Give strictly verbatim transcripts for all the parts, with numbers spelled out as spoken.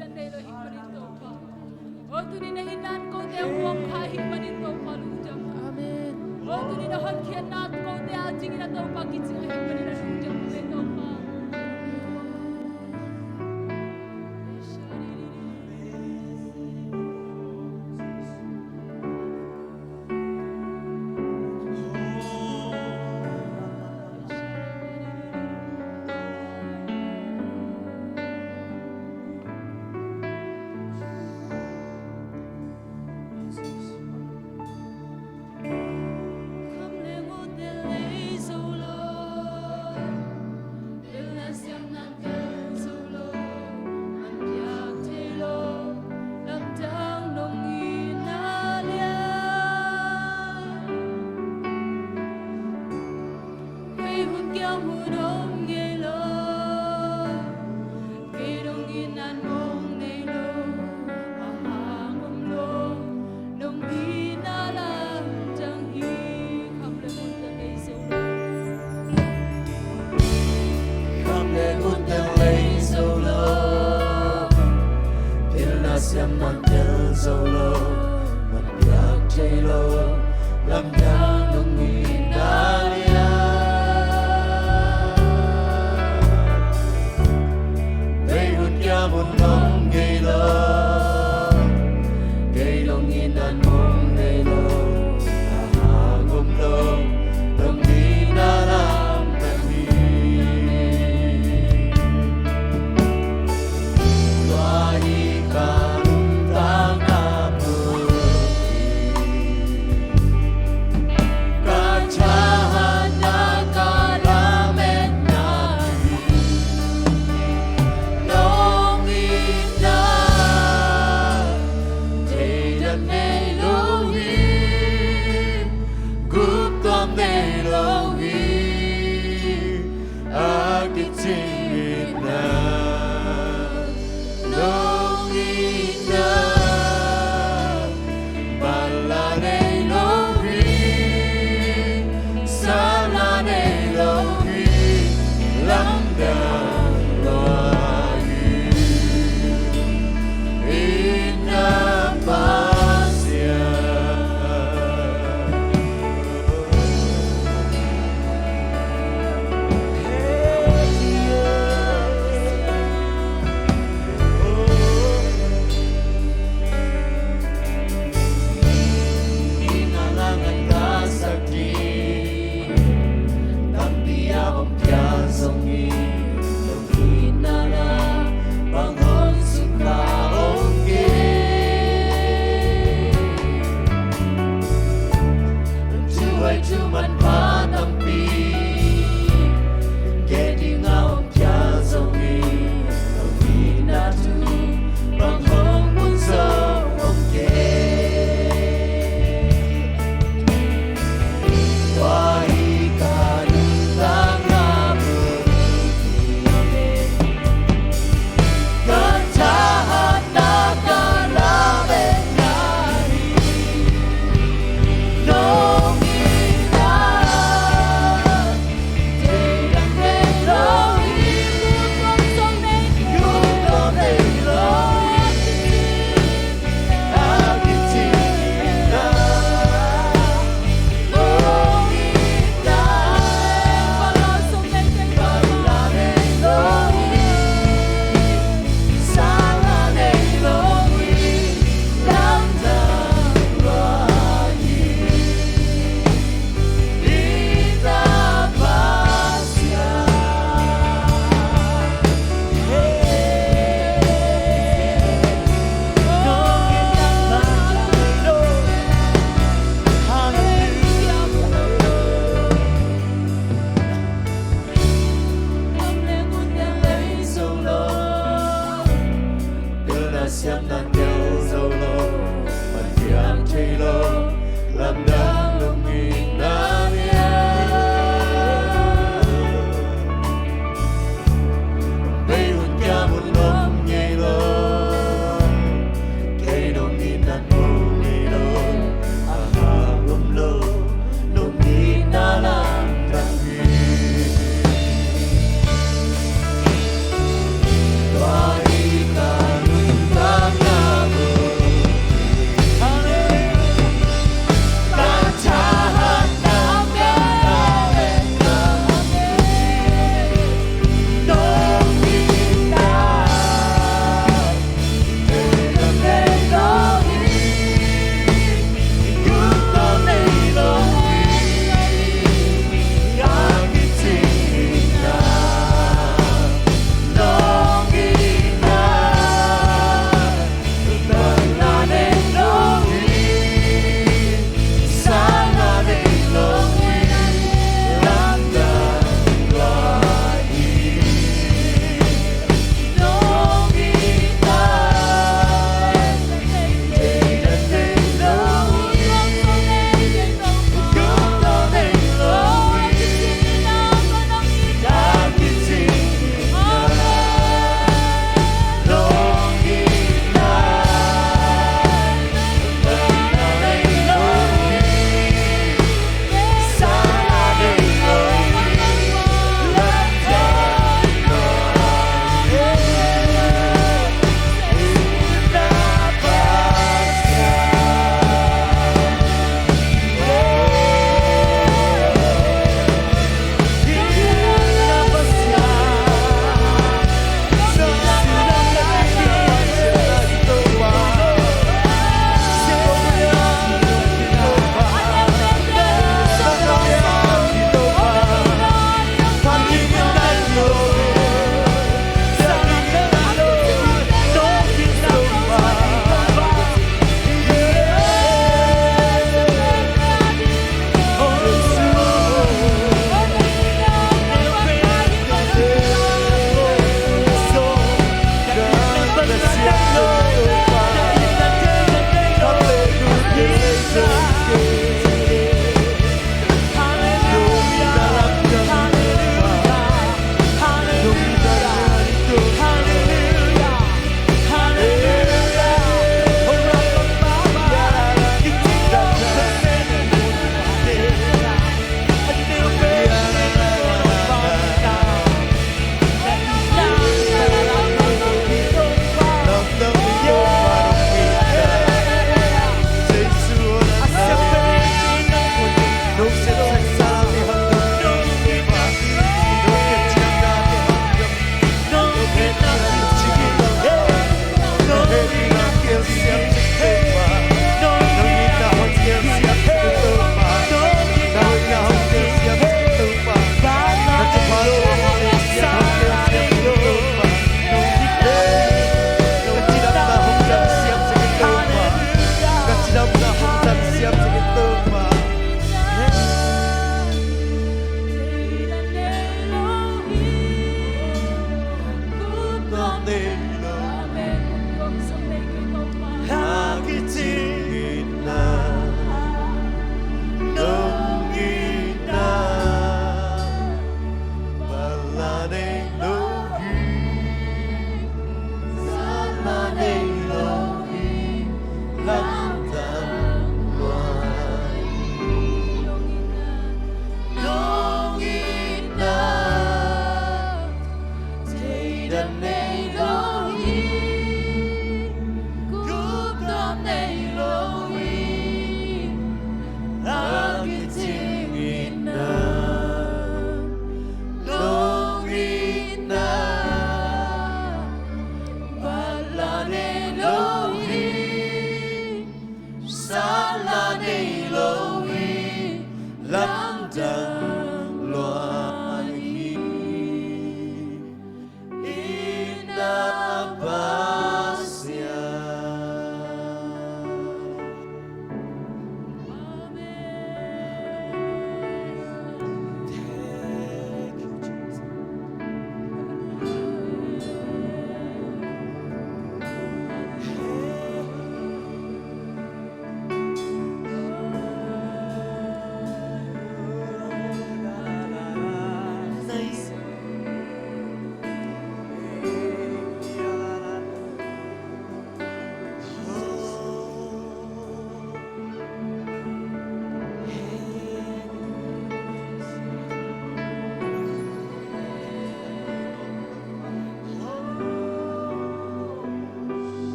Nei lo hi manin Topa. O tuni na hinna kote hong kha hi manin Topa lungdam. Amen. O tuni na hotkhiatna kote a cingin a Topa kici hi manin a lungdam manin Topa. Kham le ngun tel lei zo lo, pilna siam man tel zo lo, man piak thei lo, lamdang nong itna lian. Bei hun kiam hun nong ngei lo, kei nong itna nong ngei lo, a hang om lo, nong itna lam na hi. Tua hi ka lungtang a pulpi, ka thahatna ka lametna hi. Nong itna theidan nei lo hi, guptuam nei lo hi. A kicing itna, nong itna, bala nei lo hi, sala nei lo hi, lamdang lo hi. Itna Pasian. Thu manpha tampi kei dinga hong pia zong hi, hong itna thu bang hong mun zo hong kei. Tua hi ka lungtang a pulpi. Pilna siamna tel zo lo, man piang thei lo, lamdang lungitna lian. Bei hun kiam hun om ngei lo, kei nong itna om ngei lo, a hang om lo, nong itna lamdang hi. Tua hi ka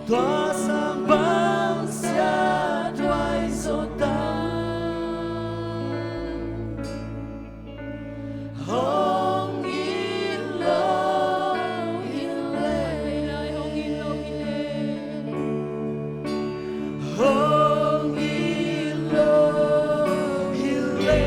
Tua sang bang sia tuai zo ta. Hong ilo hi le. Hong ilo hi le. Hong ilo hi le.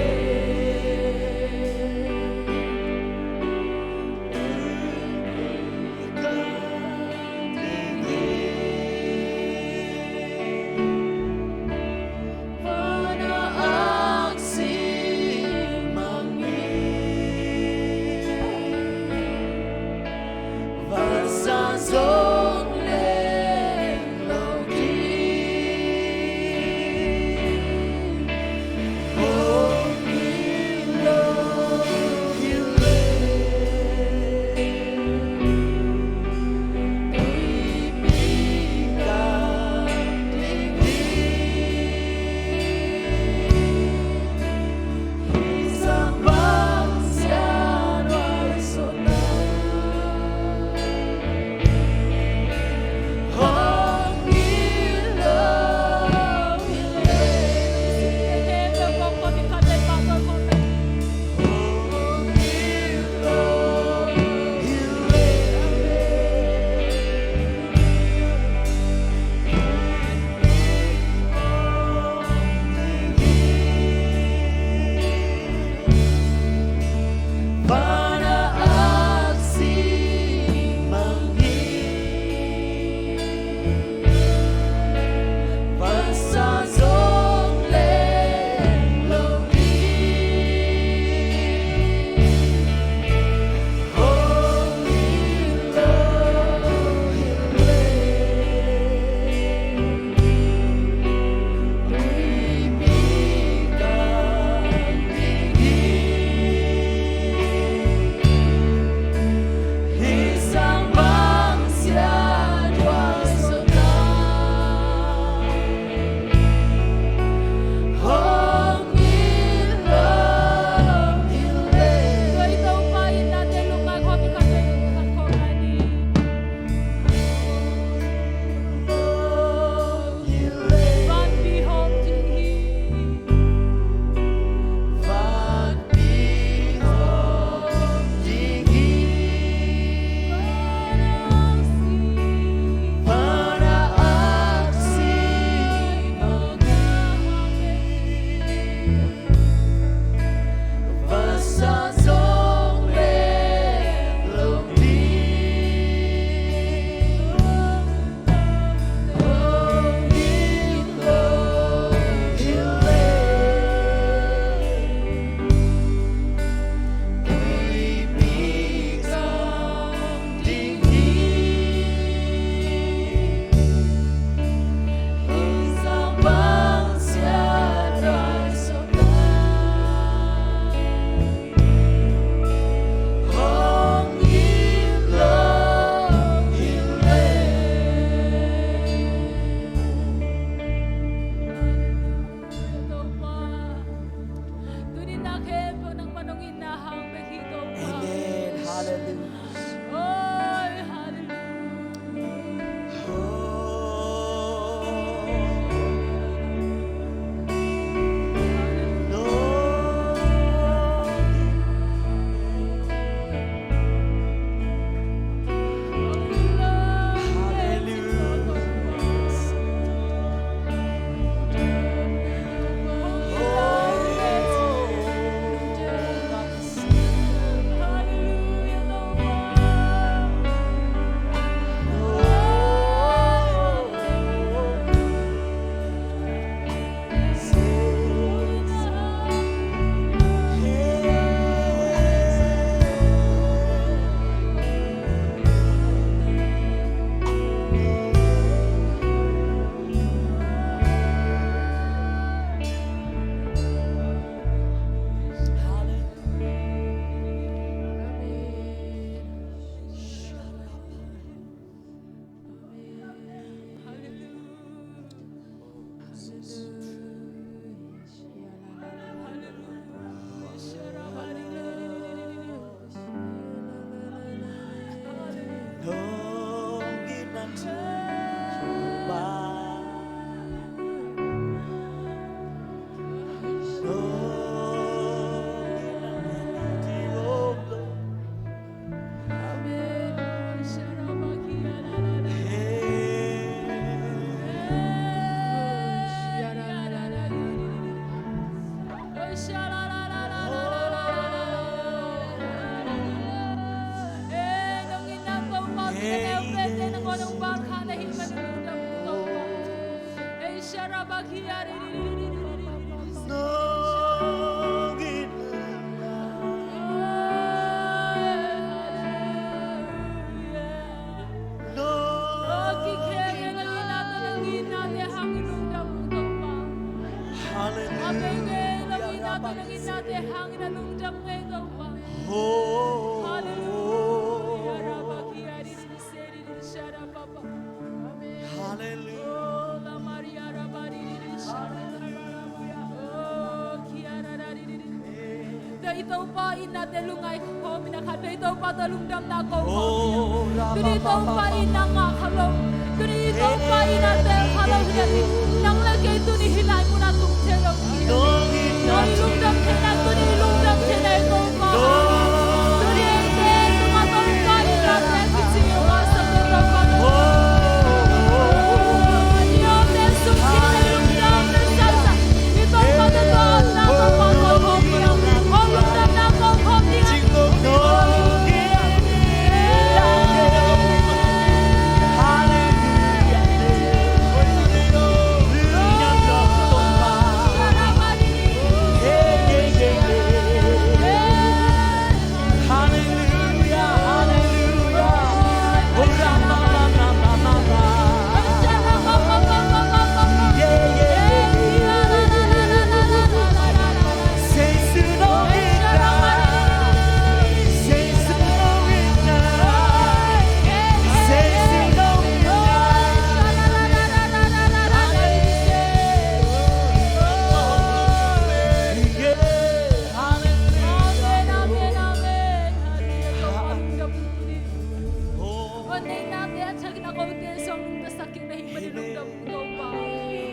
Hallelujah. Tui Topa itnate lungngai khawm in a khat, tui Topa tawh lungdamna ko khawm in a. Tuni Topa itna ngah kha lo, tuni Topa itna tel kha lo hi a, nang le kei tuni hih lai munah tung thei lo hi. Tuni lungdam theihna, tuni lungdam theihna Topa. Tuni eite tungah Topa itnate kici uh a, Topa. Amen, amen, amen. Hallelujah. Topa lungdam ung. Aw, neih nate a thakin a kote zong nungtasak kik na hih manin lungdam ung Topa.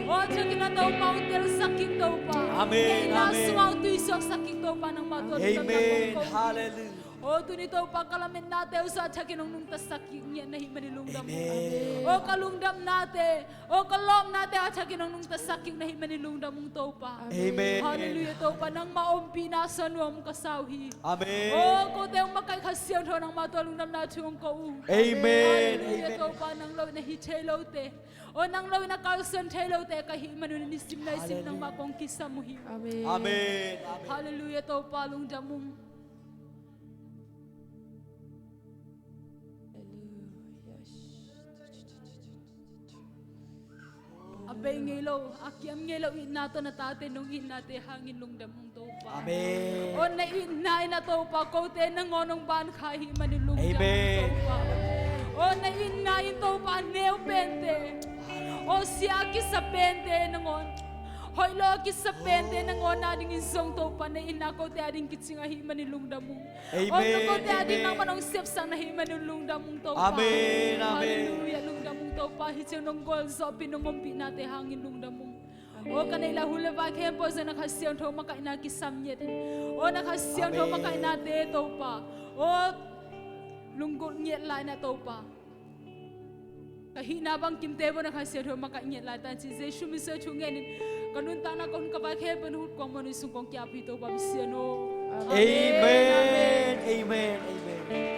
Aw, a thakin a Topa hong telsak kik Topa. Amen, amen. Neihna sungah hong tuisuaksak kik Topa, nangmah tawh lungdam ung. Amen, hallelujah. Aw, tuni Topa ka lametnate uh zong a thakin hong nungtasak kik ngiat na hih manin lungdam ung. Amen. Aw, ka lungdamnate, aw, ka lawpnate a thakin hong nungtasak kik na hih manin lungdam ung Topa. Amen. Hallelujah, Topa, nangmah ompihna sung nuam ka sa uh hi. Amen. Aw, kote hong makaih Kha Siangtho nangmah tawh lungdamna thu hong ko uh. Amen. Hallelujah, amen. Topa, nang lo in a hi thei lote, aw, nang lo in a kalsuan thei lote ka hih man un nisim naisim nangmah kong kisam uh hi. Amen. Amen. Hallelujah, Topa lungdam ung. A bei ngei lo, a kiam ngei lo itna tawh na tate nong itnate hangin lungdam ung Topa. Amen. Aw, na itna in a Topa kote nangawn hong ban kha hih manin lungdam ung Topa. Amen. Aw, na itna in Topa neu pente, aw, sia a kisa pente nangawn, hoih lo a kisa pente nangawn a dingin zong Topa na itna kote a ding kicing ahih manin lungdam ung. Amen. Aw, kote a ding nangman hong sepsak na hih manin lungdam ung Topa. Amen, amen. Hallelujah, lungdam ung Topa. Hih ciang nong gualzawhpih nong ompihnate hangin lungdam ung. Aw, ka neih le hun le vai khempeuh zong na Kha Siangtho makaihna kisam ngiat in, aw, na Kha Siangtho makaihnate Topa, aw, lunggulh ngiat lai na Topa. Ka hihna bangkimte bang na Kha Siangtho makaih ngiat lai ta in ci Jesu min suang thu ngen in ka nuntakna kong ka vai khempeuh na khut kuang mawh in sung kong kiap hi Topa Pasian aw. Amen. Amen. Amen. Amen.